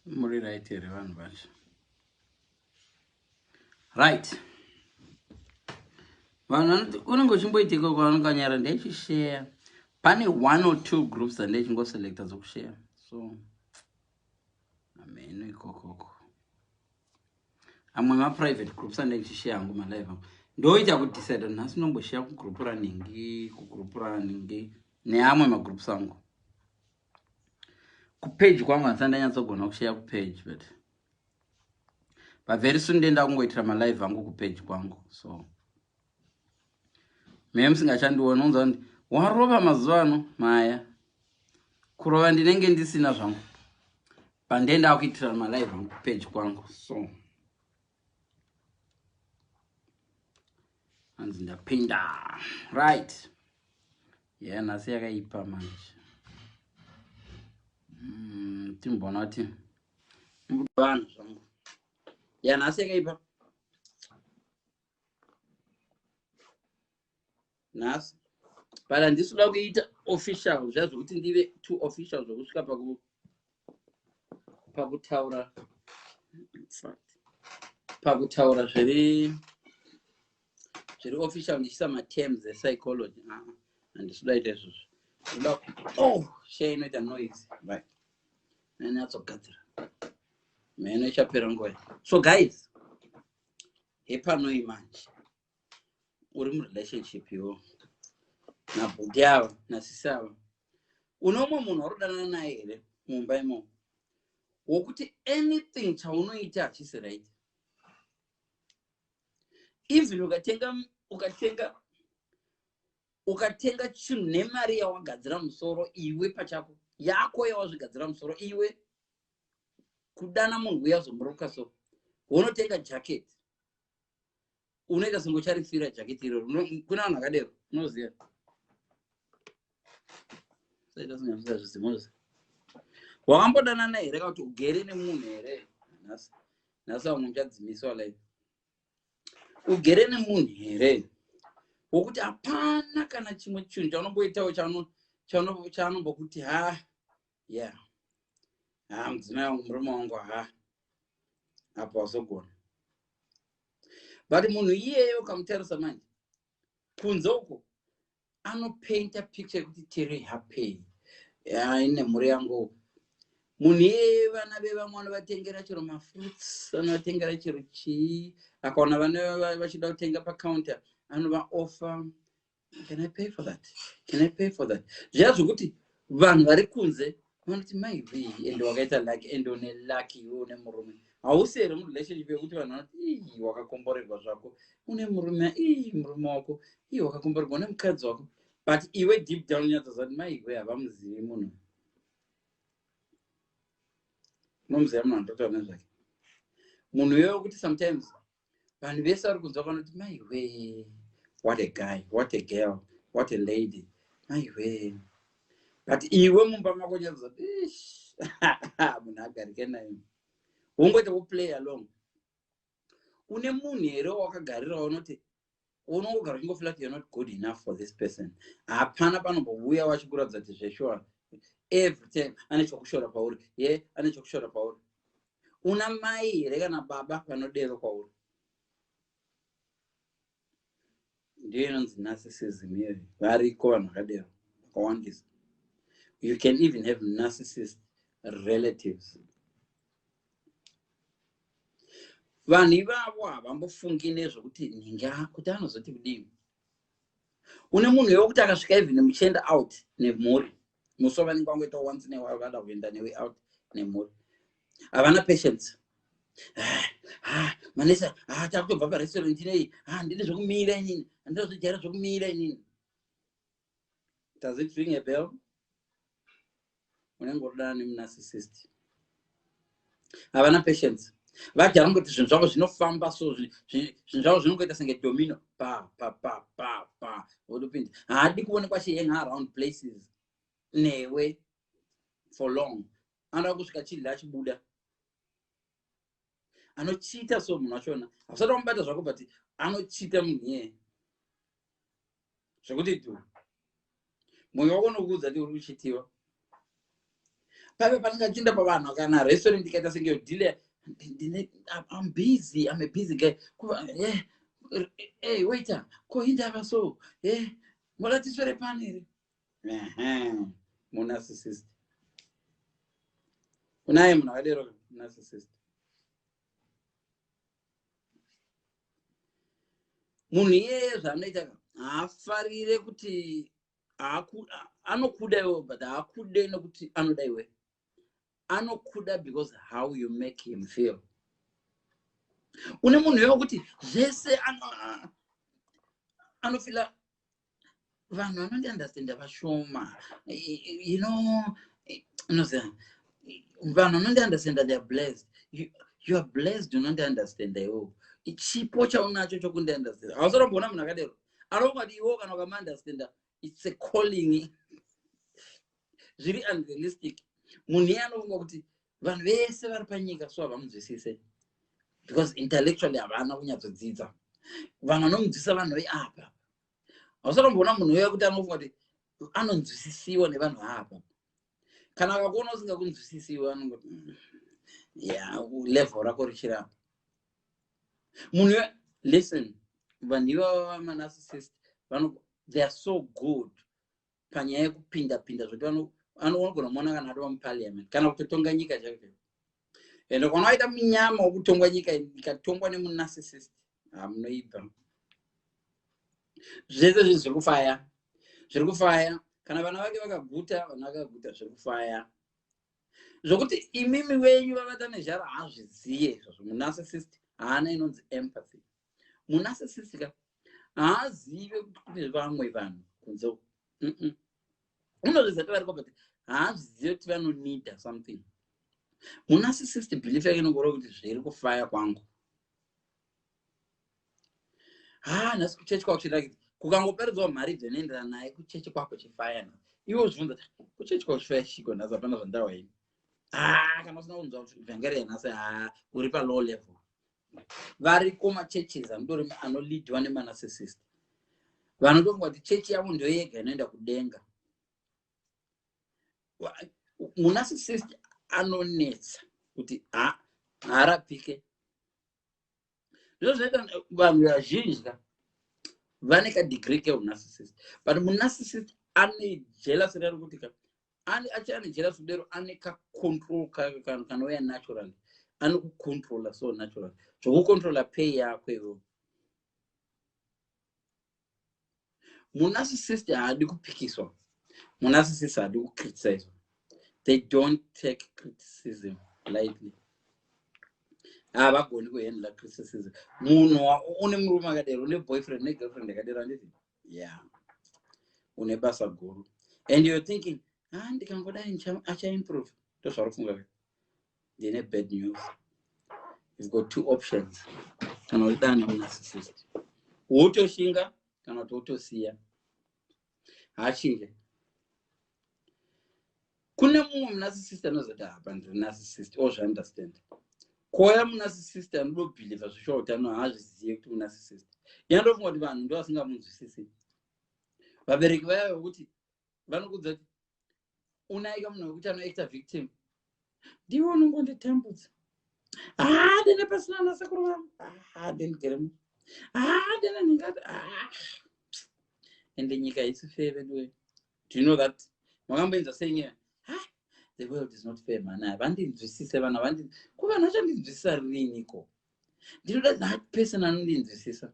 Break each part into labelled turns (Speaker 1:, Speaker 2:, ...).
Speaker 1: Muri right here vanhu vacho? Right, vanhu vanoti unenge uchimboitika kwavanonganyara. Ndechisheya pane one or two groups dzandechingoselecta dzokusheya, so ameno ikokoko amwe maprivate groups andechisheya hangu malive angu. Ndoita kudecide nhasi ndombosheya kugroup ranhingi, kugroup ranhingi neamwe magroups angu. Kupage kwangu handisati ndanyatsogona kusheya kupage, but very soon ndenda kungoitira malive angu kupage kwangu. So mee musingachandiona unza kuti warova mazuva ano maya kurova ndinenge ndisina zvangu, pandenda kuitira malive angu kupage kwangu. So hanzi ndapinda right. Yeah, nhasi yakaipa manje. Timboona kuti vanhu zvangu ya nhasi yakaipa nhasi, but handisi kuda kuita official zviya zvokuti ndive too official zvokusvika pakutaura zviri official ndichiisa materms epsychology. Handisi kuda ita izvozvo. Ndoda, oh, share inoita noise, right? Nanyatsogadzira mheno ichapera nguva. So guys, hepanoi manje uri murelationship iwo nabhudhi ava, nasisi ava. Une umwe munhu warudanana naye here mumba imomo wokuti anything chaunoita hachisi right? Even ukatenga chinhu nemari yawagadzira musoro iwe pachako, yako yawazvigadzira musoro iwe, kudana munhu uya zomuruka, so unotenga jacket, unoita senge ucharifira jacket iroro. Kuna vanhu vakadero, unoziva saita senge wakambodanana here kana kuti ugere nemunhu here? Nhasi, nhasi vamwe muchadzimiswa live. Ugere nemunhu here wokuti hapana kana chimwe chinhu chaunomboitawo chaanombokuti ha, yeah, ha, mudzimai wangu, murume wangu, ha, apo wazogona? But munhu iyeyo ukamutarisa manje kunze uko, anopainta picture yekuti tiri happy ine mhuri yangu. Munhu iyeye, vana vevamwe vanovatengera chero mafruits, anovatengera chero chii. Akaona vana vachida kutenga pacounter, anovaoffer, "Can I pay for that? Can I pay for that?" Zviya zvokuti vanhu vari kunze vanoti maiwe, ende wakaita lucky, ende une lucky iwe une murume. Hausi here murelationship yekuti vanhu vanoti, "Ii, wakakomborerwa zvako, une murume, ii, murume wako, ii, wakakomborerwa une mukadzi wako"? But iwe deep down unyatsoziva kuti maiwe, havamuzivi munhu. Unomuziva munhu anototaura nezvake, munhu iyoyo kuti sometimes vanhu vese vari kunzwa vanoti, "Maiwe, what a guy, what a girl, what a lady, maiwe." But iwe mumba mako unyatsoziva kuti ish, munhu agarike naye, wongoita kuplay along. Une munhu here wakagarira unoti unongogara uchingofeel kuti you're not good enough for this person? Hapana panombouya wachikuratidza kuti zvesure every time ane chokushora pauri ye ane chokushora pauri. Una mai here kana baba vanodero kwauri? Ndiyo inonzi narcissism iyoyo. Variko vanhu vakadero vakawandisa. You can even have narcissist relatives. Vanhu ivavo havambofungi nezvokuti nhinga kuti anozoti kudini. Une munhu iwe kuti akasvika even muchienda out nemhuri, musi wavanenge vangoita once newhile vada kuenda newe out nemhuri, havana patience. "Ah, manesa, ah, takutobva parestaurant inei. Ah, ndine zvokumira inini, handina zvojaira zvokumira inini." Does it ring a bell? Unenge uridana nemunarcissist. Havana patience. Vajara kungoti zvinhu zvavo zvinofamba, so zvinhu zvavo zvinongoita senge domino, pa pa pa pa pa, wotopinda. Haadi kuonekwa achihang around places newe for long. Anoda kusvika chidya achibuda. Anochita so munhu wachona hausati wamubata zvako, but anochita munhu iyeye zvekuti tu mwoyo wako unokuudza kuti uri kuchitiwa. Paive panenge achienda pavanhu kana restaurant ikaita senge yodhile, "I'm busy, I'm a busy guy." "Hey, waiter, ko indava so moda tiswere pani here?" Munarcissist unaye munhu akadero, narcissist. Munhu iyeye zvaanoita, haafarire kuti anokuda iwe, but haakude nekuti anoda iwe. Anokuda because how you make him feel. Une munhu iwe wekuti zvese anofila, "Vanhu vanondiunderstanda vashoma, unoziva, vanhu vanondiunderstanda, they are blessed." You are blessed, unondiunderstanda iwewo. Chipo chaunacho chokundiunderstanda. Hausatomboona munhu akadero anofunga kuti iwewo kana ukamuunderstanda, it's a calling. Zviri unrealistic. Munhu iye anofunga kuti vanhu vese vari panyika so havamunzwisise because intellectually havana kunyatsodzidza. Vanhu vanomunzwisisa vanhu veapa. Hausatomboona munhu uya kuti anofunga kuti anonzwisisiwa nevanhu vaapa. Kana akakuona usingakunzwisisiwa, anongoti, ya, level rako richirapa." Munhu, listen, vanhu ivava vamanarcissist, they are so good panyaya yekupinda pinda, zvokuti anogona muona kana atova muparliament kana kutotonga nyika chaiko chaiko. Ende kana waita munyama wokutongwa nyika, ikatongwa nemunarcissist, hamunoibva. Zvese zvinhu zviri kufaya, zviri kufaya. Kana vana vake vakaguta, vana vakaguta, zviri kufaya, zvokuti imimi wenyu vavata nezhara haazviziye izvozvo. Munarcissist haana inonzi empathy. Munarcissist ka haazive kuti kune vamwe vanhu kunze. Unozviziva kuti variko, but haazvizive kuti vanonida something. Munarcissist belief yake inongoreva kuti zviri kufaya kwangu. Ha, nhasi kuchechi kwako chirakidza kukangoperedzwa mharidzo inoenderana naye, kuchechi kwako chifaya. Iwe uzvibvunza, "Kuchechi kwako chifaya chiko nhasi? Hapana zvandawa ini." Ha, kana usina kunzwa vhangeri yanhasi, ha, uri palow level. Variko machurches anodori anolidwa nemanarcissist, vanotofunga kuti chechi yavo ndo yega inoenda kudenga. Munarcissist anonetsa kuti haarapike. Ndizvo zvinoita vanhu vazhinji ka vane kadegree keunarcissist, but munarcissist ane jealous rari kuti ka achi ane jealous kudero, ane kacontrol kanouya naturally. Anokucontrola so natural, zvokucontrola pay yako iwewo. Munarcissist haadi kupikiswa, munarcissist haadi kucriticizwa. They don't take criticism lightly. Havagoni kuhandla criticism. Munhu une murume akadero, une boyfriend negirlfriend akadero, handiti? Yeah, une basa guru. And you're thinking, "Ah, ndikangodai achaimprove." Ndozvauri kufunga. Ndine bad news. You've got two options kana uchidana nemunarcissist: wotoshinga kana kuti wotosiya. Haachinje. Kune mumwe munarcissist anozoti, "Hapa ndiri narcissist," ozviunderstand. Koya munarcissist anodobhilivha zvishuwa kuti ano haazvizive kuti munarcissist. Yandofunga kuti vanhu ndo vasingamunzwisisi. Vabereki vaya vekuti vanokudza kuti unaika munhu wekuti anoacta victim, "Ndiwe unongonditambudza. Ha, dene pasina nasekuru vangu, ha, dendigere, ha, dene ndingati." Ende nyika haisi fair, veduwe. Do you know that? Makamboenza sei nyaya? Ha, the world is not fair, man. Havandinzwisise vanhu, havandi ko vanhu vachandinzwisisa riniko? Ndinoda that person anondinzwisisa.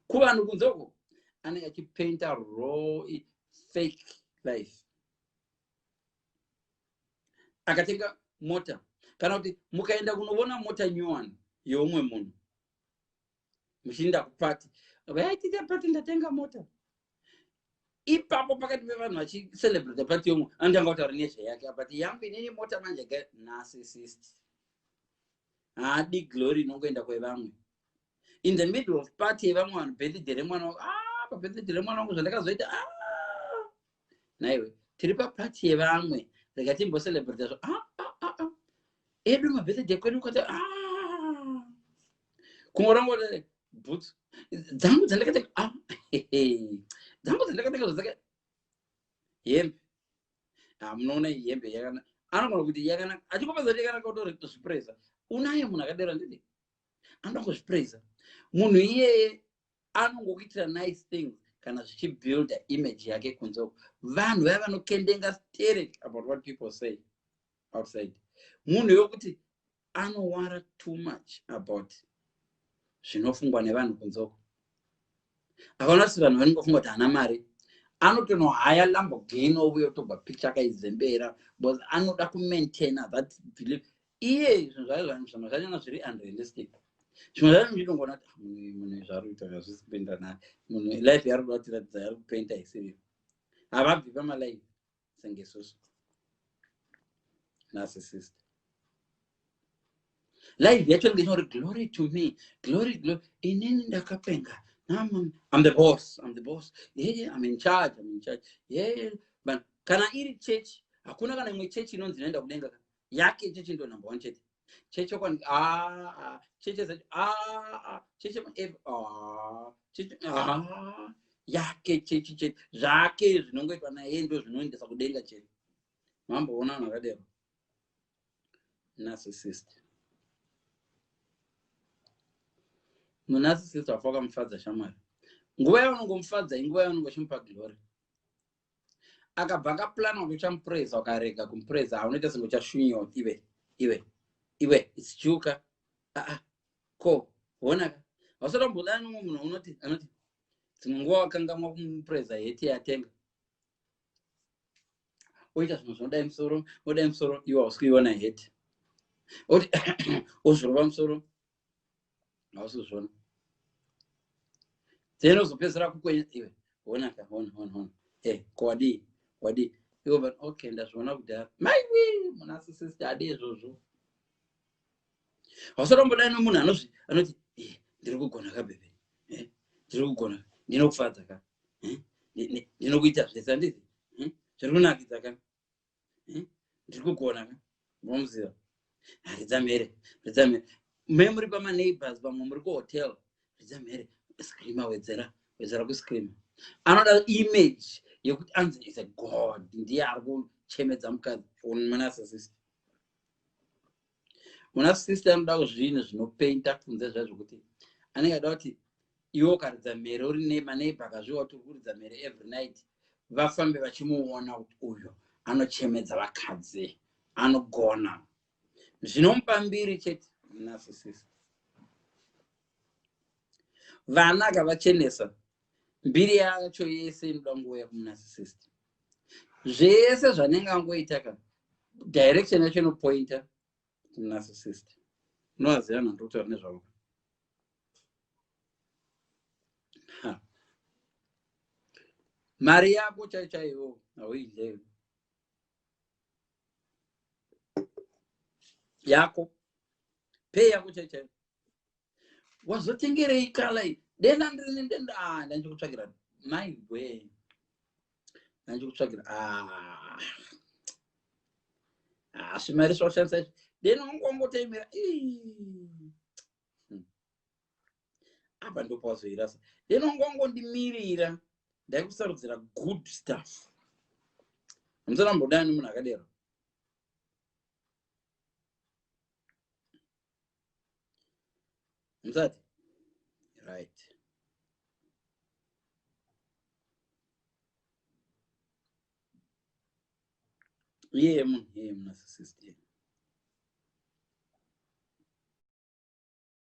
Speaker 1: Kuvanhu kunze uko anenge achipainta raw fake life. Akatenga mota, kana kuti mukaenda kunoona mota nyowani yeumwe munhu, muchiinda kupati, "Vaitita pati, ndatenga mota," ipapo pakati pevanhu vachicelebrata pati yomwe, anotanga kutaura nezveyake, but yangu inini mota manje. Narcissist haadi glory inongoenda kwevamwe. In the middle of party yevamwe vanhu, birthday remwana wangu, ah, pabirthday remwana wangu zvandakazoita, ah, naiwe tiri papati yevamwe, rega timbocelebrata zvo. Ah, ah, ah, ah. Edu mabirthday kwedu kwati, ah, kungorango boots dzangu dzandakatenga, ah, dzangu dzandakatenga zvadzaka, hembe. Ah, munoona hembe yakana. Anogona kuti yakanaka, achingopedza kuti yakanaka kutozvipraiza. Unaye munhu akadero, handiti? Anoda kuzvipraiza. Munhu iyeye anongokuitira nice things kana zvichibuilda image yake kunze uko. Vanhu vaya vanokendenga sterek about what people say outside. Munhu yokuti anowara too much about zvinofungwa nevanhu kunze uko. Akaona kuti vanhu vanongofunga kuti haana mari, anotonohaya Lamborghini ouya otogwa picture akaizembera, because anoda kumaintaina that belief. Iye zvinhu zvacho zvimwe zvachona zviri unrealistic. Zvimwe zvacho muchitongoona kuti, ah, munhu zvaari kuita hazvisi kupinda. Munhu life yaari kuda kutiratidza, yaari kupainta, isiriyo. Havabvi pamalife senge isusu. Narcissist life yacho inenge ichingori glory to me, glory, glory, inini ndakapenga. I'm the boss, I'm the boss, yeah, I'm in charge, I'm in charge, yeah. But kana iri church, hakuna kana imwe chechi inonzi inoenda kudenga. Yake chechi ndo number one chete. Chechi kwani, ah, ah, chechi zacho, ah, ah, chechi, ah, chechi, ah, yake chechi chete. Zvake zvinongoitwa naye ndo zvinoendesa kudenga chete. Mamboona vanhu vakadero? Narcissist. Munarcissist wafa wakamufadza, shamwari, nguva yaunongomufadza, inguva yaunonge uchimupa glory. Akabva akaplana kuti uchamupraisa, ukarega kumupraisa, haunoita senge uchashunyiwa kuti iwe, iwe, iwe, it's juka. Aa, ko honaka hausati wambodana nomwe munhu unoti anoti dzimwe nguva wakangamwa kumupraisa heti yatenga, oita zvinhu zvinodai musoro, odai musoro, iwe hausi kuiona heti, oti ozvirova musoro, hausi kuzviona. Then ozopedzisira kukwenya, iwe honaka, hona, hona, hona, e ko wadii, wadii iwe? But okay, ndazviona kudhara. Maiwi, munarcissist adi izvozvo. Hausati wambodai nomunhu anozvi anoti, ndiri kugona ka, bebe, ndiri kugona, ndinokufadza ka, ndinokuita zvese, handiti? Zviri kunakidza ka, ndiri kugona ka. Munomuziva? Ridza mhere, ridza mhere. Me muri pamaneighbors, vamwe muri kuhotel, ridza mhere, screama, wedzera, wedzera kuscreama. Anoda image yekuti anzi is a god, ndiye ari kuchemedza mukadzi. Munarcissist, munarcissist anoda zvinhu zvinopainta kunze zvaizvo kuti anenge ada kuti iwe ukaridza mhere uri nemaneighbor, akazviwa kuti uri kuridza mhere every night, vafambe vachimuona kuti uyu anochemedza vakadzi, anogona. Zvinomupa mbiri chete. Narcissist vana akavachenesa, mbiri yacho yese inoda nguva yekumunarcissist. Zvese zvanenge angoita ka, direction yacho inopointa kumunarcissist. Unovaziva vanhu ndikutaura nezvavo? Ha. Mari yako chaiyo chaiyo hauidleyo yako, pay yako chaiyo chaiyo. Wazotengerei kala iyi? Denda ndiri denda, ah, ndanchikutsvagira maigwe, ndanchikutsvagira, ah, ah, zvimari zvawashandisa izvi, dena wangu wangotaimira. Apa ndopawazoirasa. Dena wangu wangondimirira, ndaikusarudzira good stuff. Hamusati ambodani munhu akadero? Musati? Right. Iye munhu iyeye munarcissist iye.